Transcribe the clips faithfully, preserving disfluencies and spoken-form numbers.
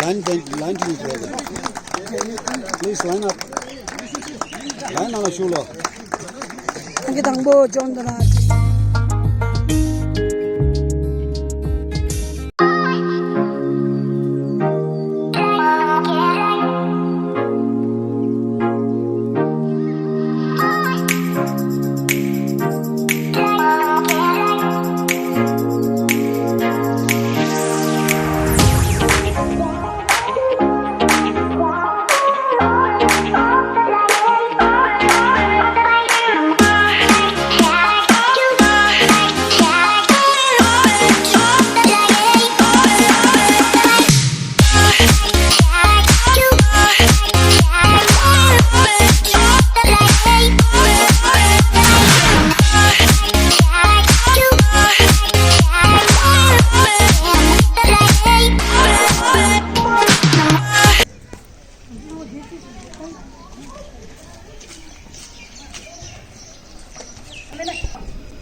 Line, line, please, brother. Please line up. Line ནང་ལ་ཞུགས་ལོ། ཨང་ཀི་དང་པོ་ཇོན་དོ་ན།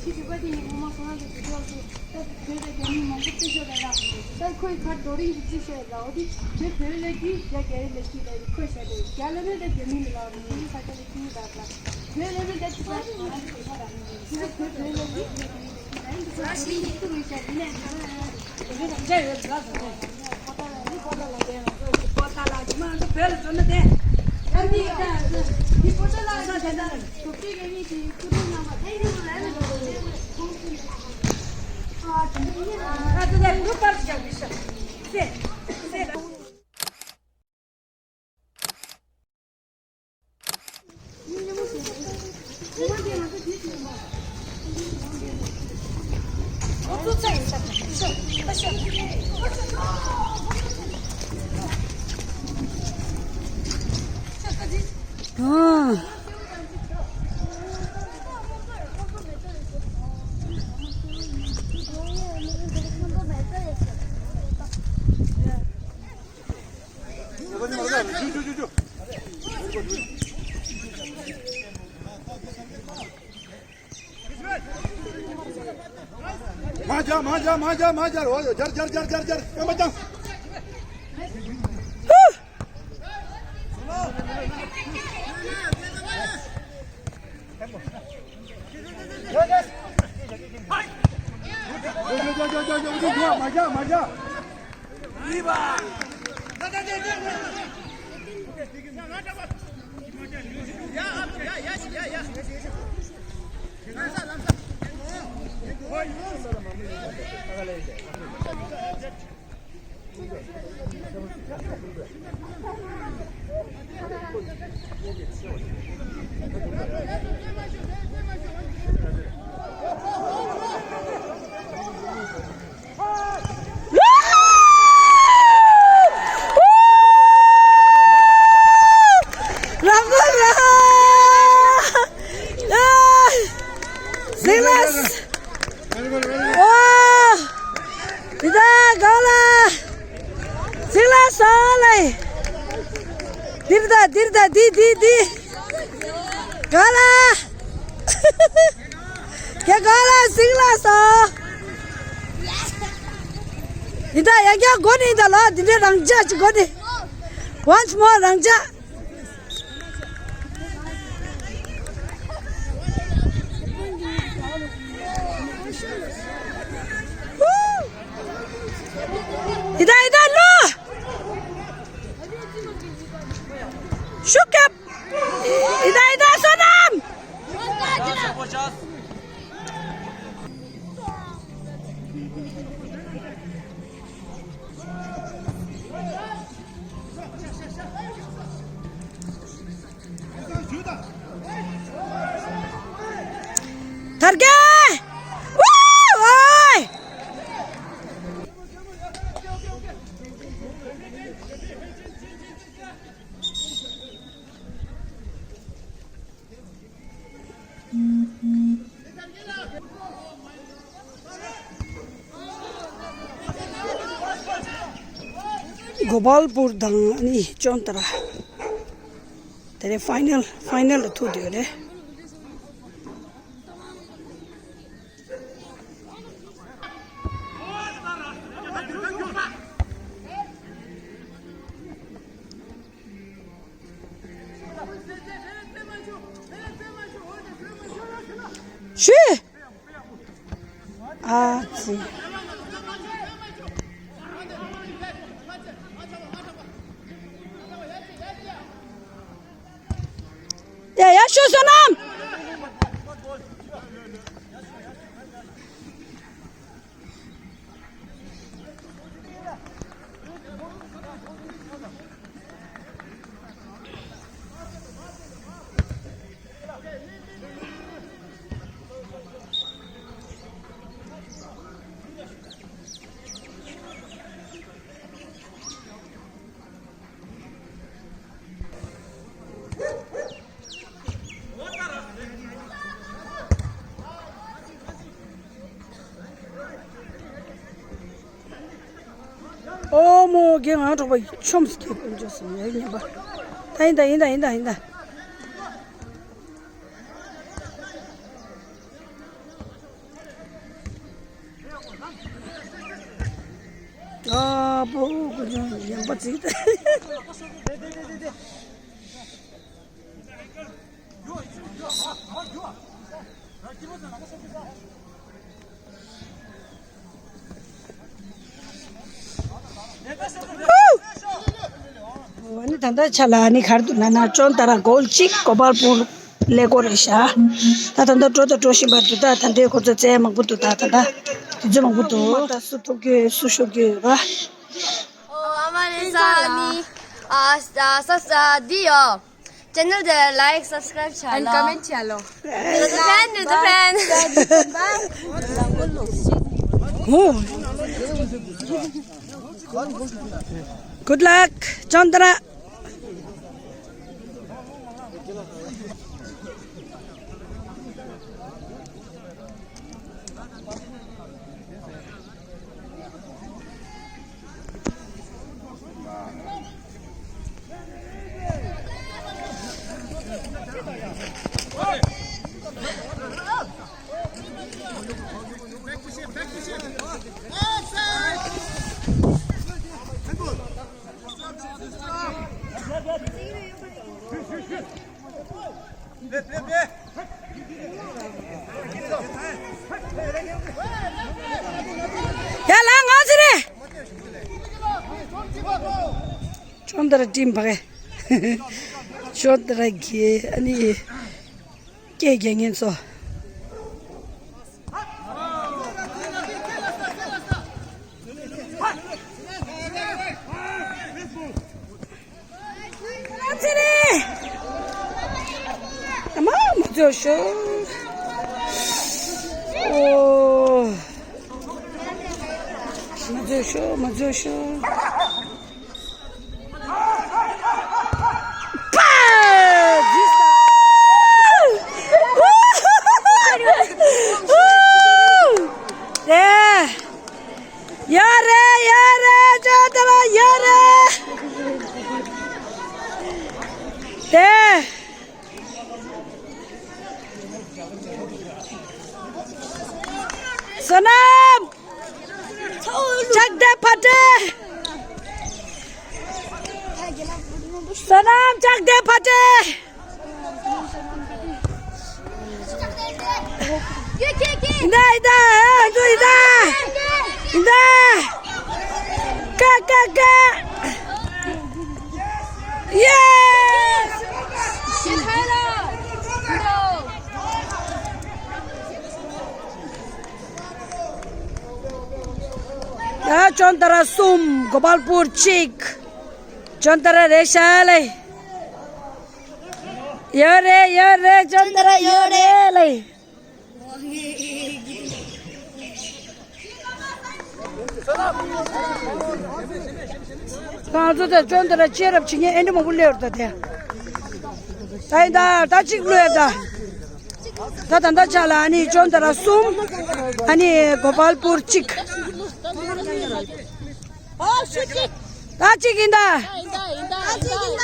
ཁྱི་རྒྱུག་པ་དེ་ནི་ངོ་མ་ཁོ་རང་གི་དུས་ཚོད་སུ་ད་བོད་ལ་རྒྱ་མི་མང་པོ་རྩིས་ཤོར་རེད་ལ། ད་ཁོའི་ཁར་རྡོ་རིང་གི་རྩིས་ཤོར་རེད་ལ། འོ་དེ་བོད་བོད་ལ་རྒྱུས་རྒྱ་རྒྱ་རེད་ལ་རྩིས་ད་ཁོས་བཤད་དེ་རྒྱ་ལ་ནི་ད་རྒྱ་མི་ལ་ལ་ནི་ཁ་ཆ་ལ་རྩིས་ད་ལ་བོད་ལ་ནི་ད་རྩིས་ད་ང་རང་གི་ཁ་ལ་ནི་ད་བོད་བོད་ལ་རྒྱུས་རྒྱ་རྒྱ་རེད་ལ་རྩིས་ད་ཡིན་དུ་རེད་ཤ་ཡིན་ནས་ད་རྒྱ་རྒྱ་ཡོད་ལ་ད། མ་རྒྱག་མ་རྒྱག་མ་རྒྱག་མ་རྒྱག་འོ་རྒྱར་རྒྱར་རྒྱར་རྒྱར་རྒྱར་སྐམ་པ་ཀྱང་། མ་རྒྱག་མ་རྒྱག་རང་དགོས་ར། ཟིང་ལ། ཨོ། འདི་ད་ག་ལ། ཟིང་ལ་སོ་ལེ། འདིར་ད་འདིར་ད་འདི་འདི་འདི། ག་ལ། ཁྱེད་ག་ལ་ཟིང་ལ་སོ། འདི་ད་ཡ་རྒྱ་གོ་ནི་ད་ལོ་འདི་འདྲ་རང་ཅག་ཅིག་གོ་ནི། Once more རང་ཅག་ཡི་ད་ཡི་ད་ལོ། ཤུགས་རྒྱབ། ཡི་ད་ཡི་ད་བསོད་ནམས། དར་རྒྱས། ཝུའུ་ཝའི། གོ་པལ་པུར་དང་ཨ་ནི་ཅོན་ཏ་ར། དེ་རིང་ཕའི་ནལ་ཕའི་ནལ་ལ་ཐུག་བསྡད་ཡོད་རེད། ཤི། ཨ་ཙི། ཡ་ཡ་ཤོད་བསོད་ནམས། ཨོ་མོ་རྒན་ང་གྲོགས་པོ་ཆོམས་ཀྱི་དཔོན་ཆོས་སུ་ཉལ་ཉན་པ། ད་ཡིན་ད་ཡིན་ད་ཡིན་ད་ཡིན་ད། ཨ་པོ་ཀུ་ཅོ་ཡན་པ་ཙིག་ད། ཨ་ནི་ད་ལྟ་ཆ་ལ་ཨ་ནི་གར་དུ་ན་ན་ཅོན་ཏ་ར་གོལ་གཅིག་གོ་པལ་པུར་ཀླད་ཀོར་རེད་ཤག་ད་ད་ལྟ་འགྲོ་དང་འགྲོ་བཞིན་པ་འདུག་ད་ད་ལྟའི་ཁོ་ཚོ་རྩེད་མང་པོ་འདུག་ད་ད་ལྟ་དུས་ཚོད་མང་པོ་འདུག་ད་སུ་ཐོབ་ཀྱི་སུ་ཤོར་གྱི་ཡོད་པ། ཨོ་ཨ་མ་རེད་ས་ནི་ཨ་ས་ས་འདི་ཡོ། ཅེ་ནལ་དེ་ལའིག་སབ་སི་ཀ་རའིབ་བྱ་ལོ། ཨེན་ཀོ་མེན་ཊི་བྱ་ལོ། ཡོད་ད་ཕན་ཡོད་ད་ཕན། Good luck ཅོན་ཏ་ར། ཡ་ལ་ང་ཚེ་རེད། ཅོན་ཏ་ར་ཊིམ་བག་གེ། ཅོན་ཏ་ར་གི་ཨ་ནི་སྐད་རྒྱག་མཁན་ཚོ། ཨ་ཙི་རེད། ཨ་མ་མ་འཛོལ་ཤོག་ཨོ། མ་འཛོལ་ཤོག་མ་འཛོལ་ཤོག་པ། དེ། ཡོད་རེད་ཡོད་རེད་ཅོན་ཏ་ར་ཡོད་རེད། དེ། བསོད་ནམས། ལྕགས་རྟའི་ཕ་སྤྲེལ། བསོད་ནམས་ལྕགས་རྟའི་ཕ་སྤྲེལ། ཡིན་ད་ཡིན་ད་ཨ་ཚོ་ཡིན་ད། ཡིན་ད། ཀ་ཀ་ཀ། ཡེ། ཡ་ཅོན་ཏ་ར་གསུམ། གོ་པལ་པུར་གཅིག་ཅོན་ཏ་ར་རེད་ཤག་ལེ། ཡོད་རེད་ཡོད་རེད་ཅོན་ཏ་ར་ཡོད་རེད་ལེ། ང་ཚོ་ད་ཅོན་ཏ་ར་ཅེ་རབ་བྱེད་མཁན་ཨེ་འདྲ་མང་པོ་སླེབས་ཡོད་རེད་ད་དེ། ད་ཡིན་ད་ད་གཅིག་བླུགས་ཡོད་ད། ད་ད་ད་ཆ་ལ་ཨ་ནི་ཅོན་ཏ་ར་གསུམ། ཨ་ནི་གོ་པལ་པུར་གཅིག་ད་ ཨ་ཅིག་ཡིན་ད། ཨ་ཅིག་ཡིན་ད།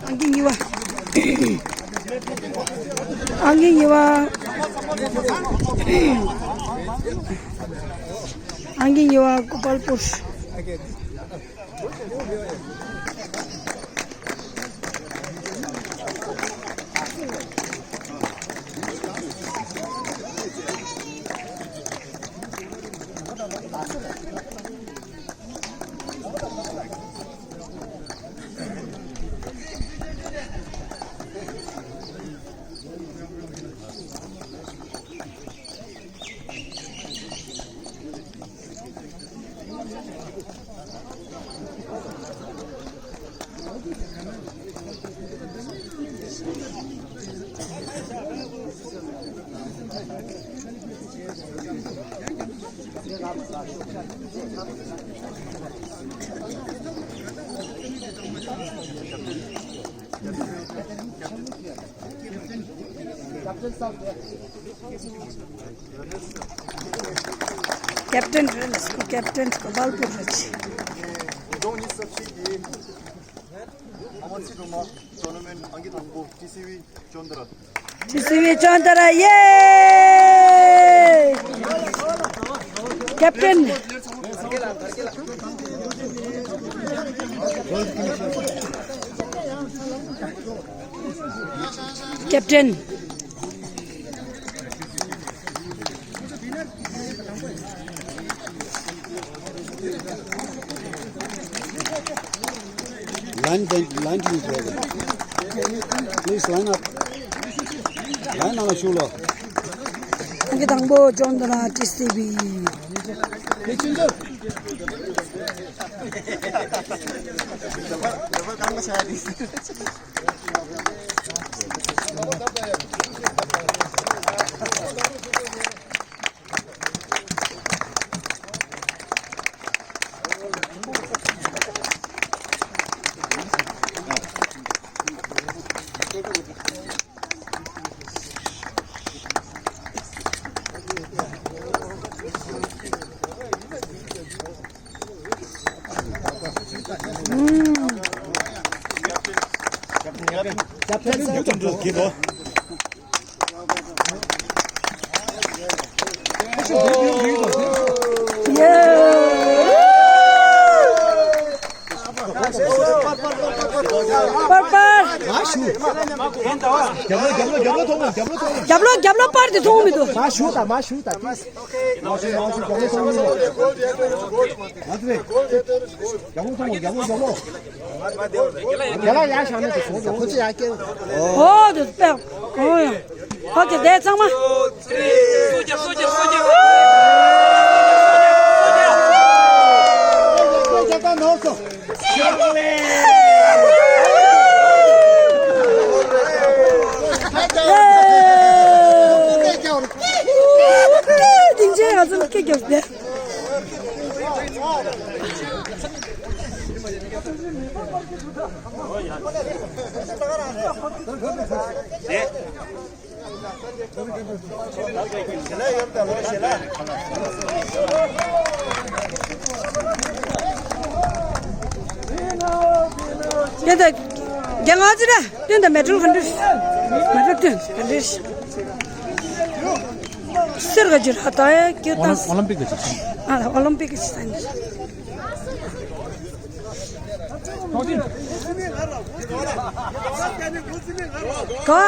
ཨང་ཀི་གཉིས་པ། ཨང་ཀི་གཉིས་པ། ཨང་ཀི་གཉིས་པ་གོ་པལ་པུར། ཀེབ་ཏན་རེད་ལ་སོ། ཀེབ་ཏན་གོ་པལ་པུར་རེད། ཉིས་སྟོང་ཉི་ཤུ་རྩ་གཅིག་གི་ཨ་མ་ཚི་སྒྲོལ་མ་ཊོར་ནར་མེན་ཊི་ཨང་ཀི་དང་པོ་ཊི་སི་ཝི་ཅོན་ཏ་ར། ཊི་སི་ཝི་ཅོན་ཏ་ར་ཡེ། ཀེབ་ཏན། ཀེབ་ཏན། Line, line, line to me, brother. Please line up. Line ནང་ལ་ཞུགས་ལོ། ཨང་ཀི་དང་པོ་ཅོན་ཏ་ར་ཊི་སི་ཝི། པར་པར། མ་ཞུ། རྒྱབ་ལོགས་རྒྱབ་ལོགས་རྒྱབ་ལོགས་མཐོང་མི་འདུག་རྒྱབ་ལོགས་མཐོང་མི་འདུག་རྒྱབ་ལོགས་རྒྱབ་ལོགས་པར་དེ་མཐོང་མི་འདུག་མ་ཞུ་ད་མ་ཞུ་ད་ཏིས། མ་ཞུ་མ་ཞུ་རྒྱབ་ལོགས་མཐོང་མི་འདུག་མ་ཚེ་རེད། རྒྱབ་ལོགས་མཐོང་རྒྱབ་ལོགས་རྒྱབ་ལོགས། རྒྱ་ལ་ཡ་ཞང་ནས་ཁོ་ཚོ་ཡ་སྐྱེ། ཨོ་དེ་པེ། ཨོ་ཡ། ཨོ་ཁེ་དེ་ཚང་མ། སྡིངས་ཆའི་ང་ཚོ་ལ་སྐད་རྒྱབ་བསྡད། དེ་ལྟར་རྒྱལ་ང་ཚོ་ར་སྟོན་དང་མེ་ཏྲོལ་ག་འདྲ་མེ་ཏྲོལ་སྟོན་ག་འདྲ་སེར་ག་ཅི་ར་ད་ཡ་ཀྱེ་ཏང་ཨོ་ལིམ་པིག་ག་ཅི། ཨོ་ལིམ་པིག་གི་ས་ནས། གོ།